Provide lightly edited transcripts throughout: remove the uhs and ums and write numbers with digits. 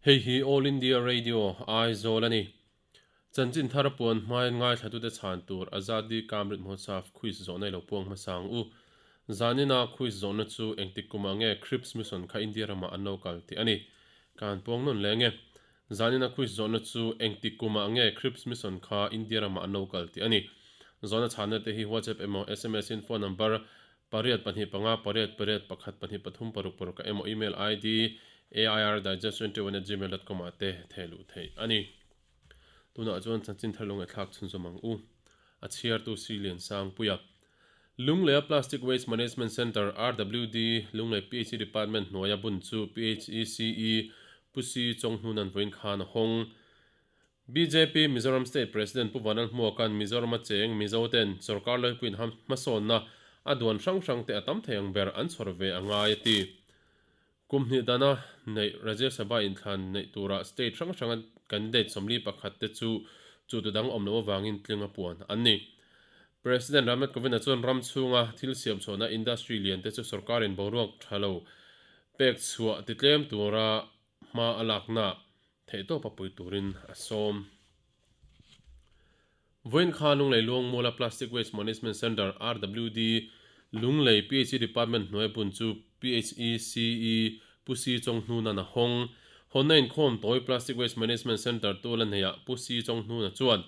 Hei hi All India Radio, Aizawl a ni. Chanchin thar puan hmain ngaithlatute chhan tur Azadi Ka Amrit Mahotsav quiz zawhna i lo puang hmasa ang u. Zanina quiz zawhna chu engtik kumah nge Cripps Mission kha India ramah an lo kal tih a ni. Ka han puang nawn leng e. Zanina quiz zawhna chu engtik kumah nge Cripps Mission kha India ramah an lo kal tih a ni. Zawhna chhanna te hi WhatsApp emaw sms in phone number Pariat pahnih panga pariat pariat pakhat pahnih pathum paruk paruk ah emaw email id airdigest21@gmail.com ah te theh luh theih a ni. Tunah chuan chanchin thar lo ngaihthlak chhunzawm ang u. A chhiartu Si Liansangpuia. Lungleia Plastic Waste Management Centre, RWD, Lunglei PHE Department hnuaia bun chu PHECE Pu Si Chawnghnunan vawiin khan a hawng. Bjp Mizoram State President Pu Vanal Hmuaka'n Mizorama cheng Mizo ten sorkar laipuiin hmasawnna a duan hrang hrang te a tam thei ang ber an chhawr ve a ngai a ti. Kum hnih dana neih Rajya Sabha inthlan neih turah state hrang hranga candidate 41 te chu chu tu dang awm loh avangin tling a puan an ni. President Ramnath Kovind-a chuan ram chhunga thil siam chhuahna industry lian te chu sorkarin boruak tha lo pek chhuah titlem tura hma a lakna Theihtawp a pui turin a sawm. Vawiin kha Lunglei Luangmuala Plastic Waste Management Centre, RWD, Lunglei PHE Department hnuai bun chu PHECE Pu Si Chawnghnuna a hawng. Hawnna inkhawm tawi Plastic Waste Management Centre tu la neiah Pu Si Chawnghnuna chuan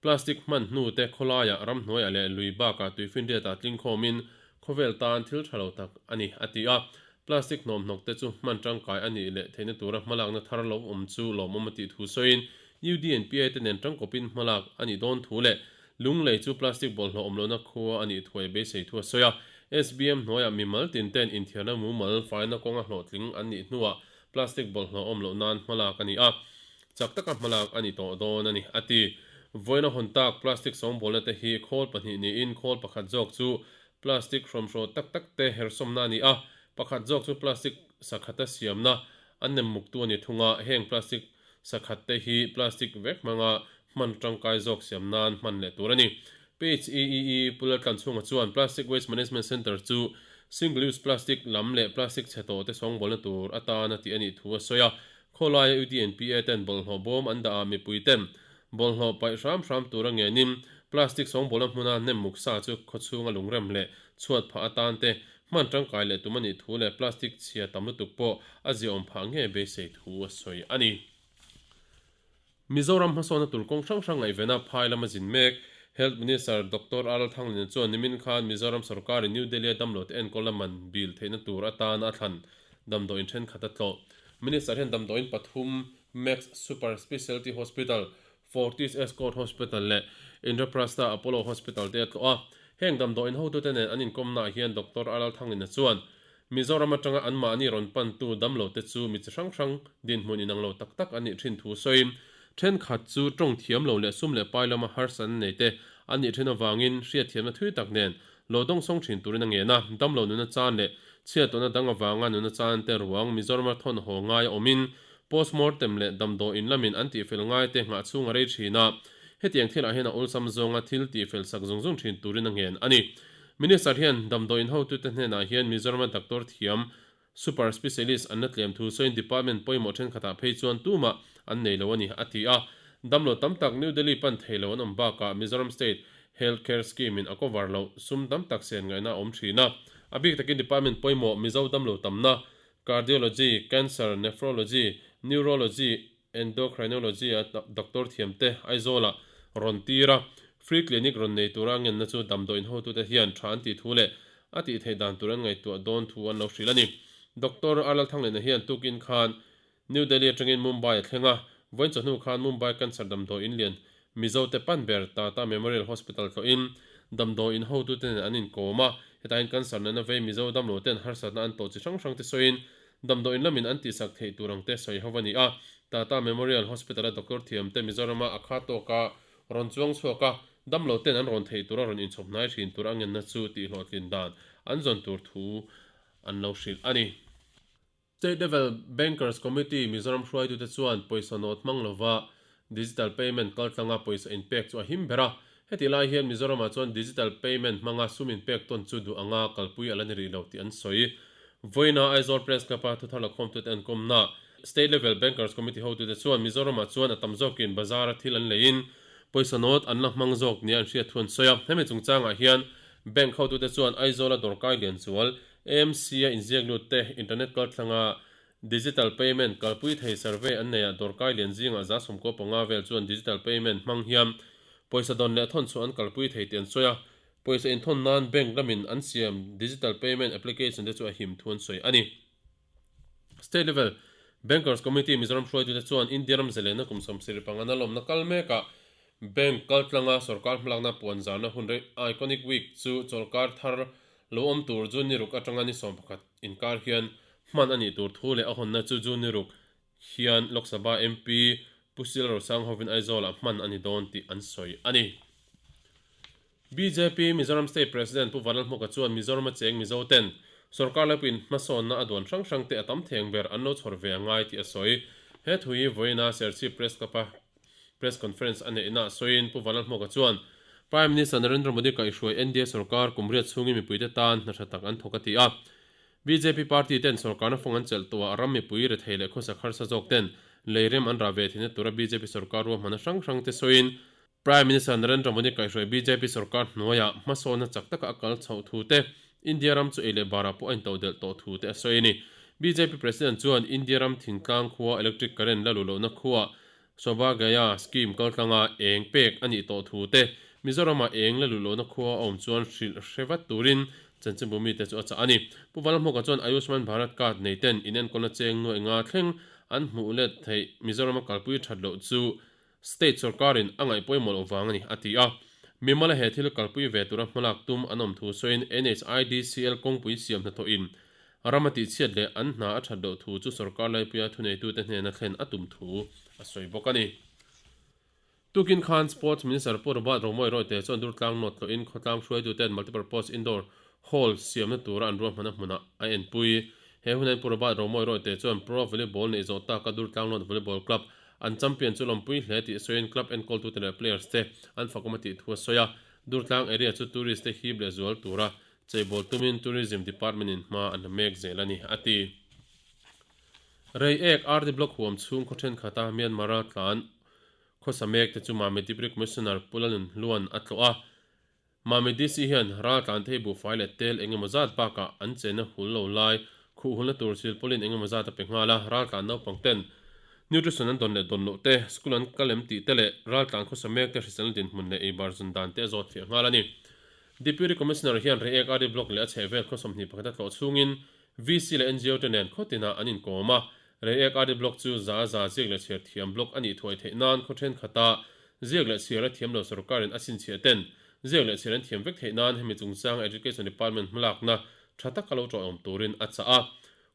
plastic hman hnu te khawlaiah ramhnuaiah leh lui bakah tuifinriatah tlingkhawmin khawvel tan thil tha lo tak a ni, a ti a. Plastic hnawmhnawk te chu hman tangkai a nih leh theihna tura hmalakna thar lo awm chu lawmawm a tih thu sawiin UDNPA te nen tangkawpin hmalak a nih dawn thu leh lunglei chu plastic bawlhhlawh awm lohna khua a nih thuai beisei thu a sawi a. SBM hnuaiah mimal tin ten inthiarna mumal faina kawnga hlawhtling an nih hnuah plastic bawlhhlawh awm loh nan hmalak a ni a. Chak taka hmalak a ni tawh dawn a ni, a ti. Vawiin a hawn tak plastic sawngbawlna te hi khawl pahnih niin khawl pakhat zawk chu plastic hrawmhraw tak tak te hersawmna a ni a, pakhat zawk chu plastic sakhata siamna an nem muktu a ni thung a, heng plastic sakhat te hi plastic vek hmanga hman tangkai zawk siam nan hman leh tur a ni. PHEEE Pu Laltlanchhunga chuan Plastic Waste Management Centre chu single use plastic lam leh plastic chhe tawh te sawngbawlna tur atana tih a nih thu a sawi a, Khawlaia UDNPA ten bawlhhlawh bawm an dah a, mipui ten bawlhhlawh paih hram hram tura ngenin plastic sawngbawlna hmuna nem muk sa chu khawchhunga lungrem leh chhuat phah atan te hman tangkai leh tum a nih thu leh plastic chhia tam lutuk pawh a ziaawm phah nge beisei thu a sawi a ni. Mizoram hmasawnna tur kawng hrang hrang ngaihvena phai lama zin mek Health Minister Doctor R Thanglina chuan nimin khan Mizoram sorkarin New Delhi-a damlote enkawlna man bil theihna tur atana a thlan damdawiin thenkhat a tlawh. Minister hian damdawiin pathum Max Super Specialty Hospital, Fortis Escort Hospital leh Indraprastha Apollo Hospital te a tlawh a. Heng damdawiin hotute nen an inkawmnaah hian Doctor R Thanglina chuan Mizoram atanga anmahni rawn pantu damlote chu mi chi hrang hrang dinhmun inang lo tak tak an nih thin thu sawiin thenkhat chu tawng thiam lo leh sum leh pai lama harsa an nei te an nih thin avangin hriatthiamna thui tak nen lo dawngsawng thin turin a ngen a, damlo nuna chan leh chhiatawhna dang avanga nuna chan te ruang Mizorama thawn haw ngai a awmin postmortem leh damdawiin lamin an tihfel ngai te nghah chhung a rei thin a, hetiang thilah hian a awlsam zawnga thil tihfel sak zung zung thin turin a ngen a ni. Minister hian damdawiin hotute hnenah hian Mizorama doctor thiam super specialist an la tlem thu sawiin department pawimawh thenkhatah phei chuan tumah an nei lo a ni, a ti a. Damlo tam tak New Delhi pan thei lo an awm bakah Mizoram State Health Care Scheme in a cover loh sum tam tak sen ngaihna a awm thin a. A bik takin department pawimawh Mizo damlo tamna, Cardiology, Cancer, Nephrology, Neurology, Endocrinology a doctor thiamte Aizawlah rawn tir a, free clinic rawn nei tura a ngenna chu damdawiin hotute hian tha an tih thu leh a tih theih dan tur an ngaihtuah dawn thu an lo hrilh a ni. Doctor R Lalthanglena hian tukin khan New Delhi atangin Mumbai a thleng a, vawiin chawhnu khan Mumbai Cancer damdawiin lian Mizote pan ber Tata Memorial Hospital tlawhin damdawiin hotute nen an inkawm a, hetah hian cancer nena vei Mizo damloten harsatna an tawh chi hrang hrangte sawiin Damdawiin lamin an tihsak theih tur ang te sawi ho a ni a, Tata Memorial Hospital-a doctor thiamte Mizorama a kha tawka rawn chuang chhuak a, damlo ten an rawn theih tura rawn inchhawp hnai thin tur a ngenna chu tihhlawhtlin dan an zawn tur thu an lo hrilh a ni. State Level Bankers Committee Mizoram hruaitute chuan pawisa nawt hmang lova digital payment kaltlanga pawisa inpek chu a him ber a, hetih lai hian Mizoramah chuan digital payment hmanga sum inpek tawn chu duh anga kalpui a la ni rih lo tih an sawi. Vawiina Aizawl Press Club-a thuthar lakhawmtute an kawmna. State Level Bankers Committee hotute chuan Mizoramah chuan a tam zawkin bazar-a thil an leiin pawisa note an la hmang zawk nia an hriat thu an sawi a. Hemi chungchangah hian Bank hotute chuan Aizawla dawrkai lianzual AMC-a inziak lut te internet kalthlanga digital payment kalpui thei survey an neihah dawrkai lian zingah 75 vel chuan digital payment hmang hian pawisa dawn leh thawn chhuah an kalpui thei tih an sawi a. Pawisa inthawn nan bank lamin an siam digital payment application te chu a him thu an sawi a ni. State Level Bankers Committee Mizoram hruaitute chuan India ram zalenna kum 75 a lawmna kal mekah bank kaltlanga sorkar hmalakna puan zarna hun rei Iconic Week chu chawlkar thar lo awm tur June ni ruk atanga ni 11 inkar hian hman a nih tur thu leh a hawnna chu June ni ruk hian Lok Sabha MP Pu Sil Rosang hovin Aizawlah hman a ni dawn tih an sawi a ni. Bjp Mizoram State President Pu Vanlalhmuka chuan Mizorama cheng Mizo ten sorkar laipuiin hmasawnna a duan hrang hrang te a tam theng ber an lo chhawr ve a ngai tih a sawi. He thu hi vawiina Serchhip Press Club-a Press Conference a neihna sawiin Pu Vanlalhmuka chuan Prime Minister Narendra Modi kaihhruai NDA sorkar kum riat chhungin mipuite tan hna tha tak an thawk a ti a. Bjp party ten sorkarna fawng an chelh tawhah ram mipui rethei leh khawsak harsa zawk ten lei rem an rah ve theihna tura bjp sorkar ruahmanna hrang hrang te sawiin Prime Minister Narendra Modi kaihhruai bjp sorkar hnuaiah hmasawnna chak taka a kal chhoh thu te, India ram chu ei leh barah pawh a intodelh tawh thu te a sawi a ni. Bjp President chuan India ram thingtlang khua electric current la luh lohna khuaah Saubhagya scheme kaltlanga eng pek a nih tawh thu te, Mizoramah eng la luh lohna khua a awm chuan hrilh hre vat turin chanchinbu mite chu a chah a ni. Pu Vanlalhmuka chuan Ayushman Bharat card nei ten inenkawlna cheng nuaih nga thleng an hmuh let theih Mizorama kalpui that loh chu State sorkarin a ngaih pawimawh loh vang a ni, a ti a. Mimala he thil kalpui ve tura hmalak tum an awm thu sawiin NHIDCL kawngpui siam hnathawhin ram a tihchhiat leh an hna a that loh thu chu sorkar laipuia thuneitute hnena thlen a tum thu a sawi bawk a ni. Tukin khan Sports Minister Pu Robert Romawia Rawite chuan Durtlang North tlawhin khawtlang hruaituten Multipurpose Indoor Hall siamna tura an ruahmanna hmunah a enpui. He hunain Pu Robert Romawia Rawite chuan Pro Volleyball neih zawh taka Durtlang North Volleyball Club An champion chu lawmpui hle tih sawiin club enkawltute leh players te an fakawm a tih thu a sawi a. Durtlang area chu tourist te hip leh zual tura cheibawl tumin Tourism Department in hma an la mek zel a ni, a ti. Reiek RD Block huam chhung khaw thenkhat a Myanmar-a tlan khawsa mek te chu Mami Deputy Commissioner Pu Lalnunhluan a tlawh a. Mami DC hian ral tlan thei buhfai leh tel eng emaw zat bakah an chenna hul lo lai khuh hulna tur silpawlin eng emaw zat a pe nghal a, ral tlan naupang ten nutrition an dawn leh dawn loh te, school an kal em tih te leh ral tlan khawsa mek te hriselna dinhmun leh eibar zun dan te a zawt fiah nghal a ni. Deputy Commissioner hian Reiek RD Block leh a chhehvel khaw 21 a tlawh chhungin VC leh NGO te nen khaw tinah an inkawm a, Reiek RD Block chu za za ziak leh chhiar thiam block a nih thuai theih nan khaw thenkhatah Ziak leh chhiar a thiam lo sorkarin a chhinchhiah ten ziak leh chhiar an thiam vek theih nan hemi chungchanga Education Department hmalakna tha taka lo tawihawm turin a chah a.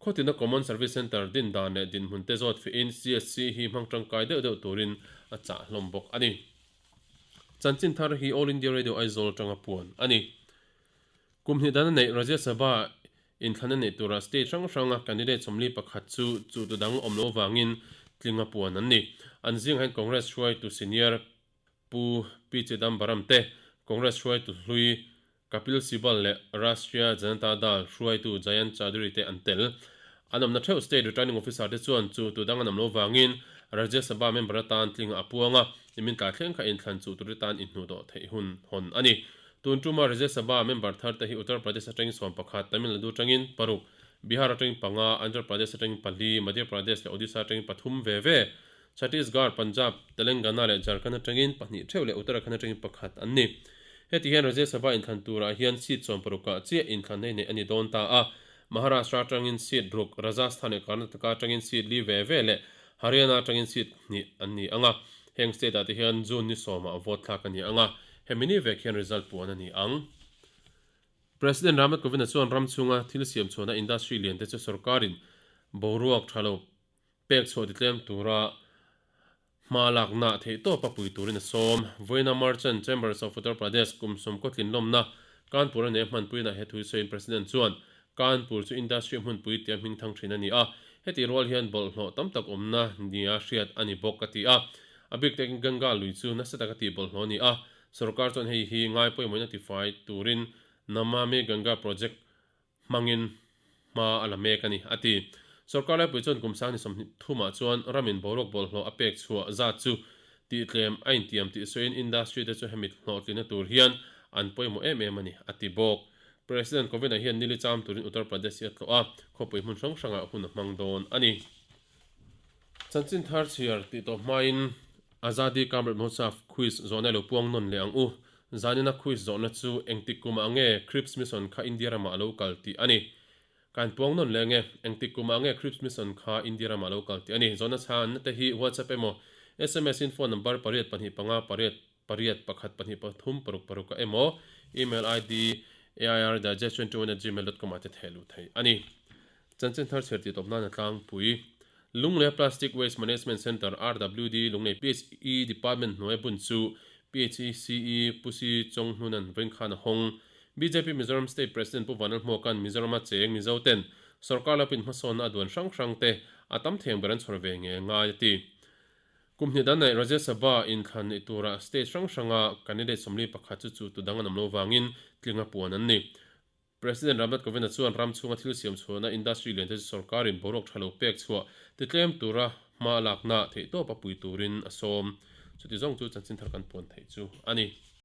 Khawtina Common Service Centre din dan leh dinhmun te zawt fihin CSC hi hmang tangkai deuh deuh turin a chah hlawm bawk a ni. Chanchin thar hi All India Radio Aizawl atanga puan a ni. Kum hnih dan a neih Rajya Sabha inthlan a neih turah state hrang hranga candidate 41 chu chu tu dang awm lo avangin tlinga puan an ni. An zingah hian Congress hruaitu senior Pu P Chidambaram te, Congress hruaitu hlui Kapil Sibal leh Rashtriya Janata Dal hruaitu Jayant Chaudhary te an tel. An awmna theuh state returning officer te chuan chu tu dang an awm lo avangin Rajya Sabha member atan tlinga a puang a, nimin tlai thleng kha inthlan chuh tur te tan inhnuh dawh theih hun hawn a ni. Tun tuma Rajya Sabha member thar te hi Uttar Pradesh atangin 11, Tamil Nadu atangin paruk, Bihar atangin panga, Andhra Pradesh atangin pali, Madhya Pradesh leh Odisha atangin pathum ve ve, Chhattisgarh, Punjab, Telangana leh Jharkhand atangin pahnih theuh leh Uttarakhand atangin pakhat an ni. Heti hian Rajya Sabha inthlan turah hian seat sawmparukah chiah inthlan nei neih a ni dawn ta a, Maharashtra atangin seat ruk, Rajasthan leh Karnataka atangin seat li ve ve leh Haryana atangin seat hnih an ni ang a. Heng state ah te hian June ni sawmah vote thlak a ni ang a, hemi ni vek hian result puan a ni ang. President Ramnath Kovind-a chuan ram chhunga thil siam chhuahna industry lian te chu sorkarin boruak tha lo pek chhuah titlem tura hma lakna theihtawpa pui turin a sawm. Vawiina Merchant Chambers of Uttar Pradesh kum sawmkaw tlinlawmna Kanpur a nei a hmanpuinaah he thu sawiin President chuan Kanpur chu industry hmunpui tia hming thang thin a ni a, heti rual hian bawlhhlawh tam tak awmna nia hriat a ni bawk a ti a. A bik takin Ganga lui chu nasa taka tih bawlhhlawh a ni a, sorkar chuan hei hi ngai pawimawhin a tifai turin Namami Ganga project hmangin hma a la mek a ni, a ti. Sorkar laipui chuan kum 20 thumah chuan ramin boruak bawlhhlawh a pek chhuah zat chu tihtlem a intiam tih sawiin industry te chu hemi hlawhtlinna tur hian an pawimawh em em a ni, a ti bawk. President Kovind-a hian nili cham turin Uttar Pradesh hi a tlawh a, khawpui hmun hrang hrangah hun a hmang dawn a ni. Chanchin thar chhiar tih tawh hmain Azadi Ka Amrit Mahotsav quiz zawhna lo puang nawn leh ang u. Zanina quiz zawhna chu engtik kumah nge Cripps Mission kha India ramah a lo kal tih a ni. Kan puang nawn leh nge engtik kumah nge Cripps Mission kha India ramah a lo kal tih a ni. Zawhna chhan na te hi WhatsApp emaw sms in phone number pariat pahnih panga pariat pariat pakhat pahnih pathum paruk paruk ah emaw email id airdigest21@gmail dot com ah te theh luh theih a ni. Chanchin thar chhiar tih tawp nan a tlangpui. Lunglei Plastic Waste Management Centre, RWD, Lunglei PHE Department hnuai bun chu PHECE Pusi Chawnghnunan vawinkhan a hawng. Bjp Mizoram State President Pu Vanlalhmuaka'n Mizorama cheng Mizo ten sorkar lapin hmasawnna a duan hrang hrang te a tam theng ber an chhawr ve nge ngai a ti. Kum hnih dan nei Rajya Sabha inthlan neih turah state hrang hranga candidate 41 chu chu tu dang an awm lo vangin tlinga puan an ni. President Ramnath Kovind-a chuan ram chhunga thil siam chhuahna industry lian te chu sorkarin boruak tha lo pek chhuah titlem tura hma lakna theihtawp a pui turin a sawm. Chuti zawng chu chanchin thar kan puan theih chu a ni.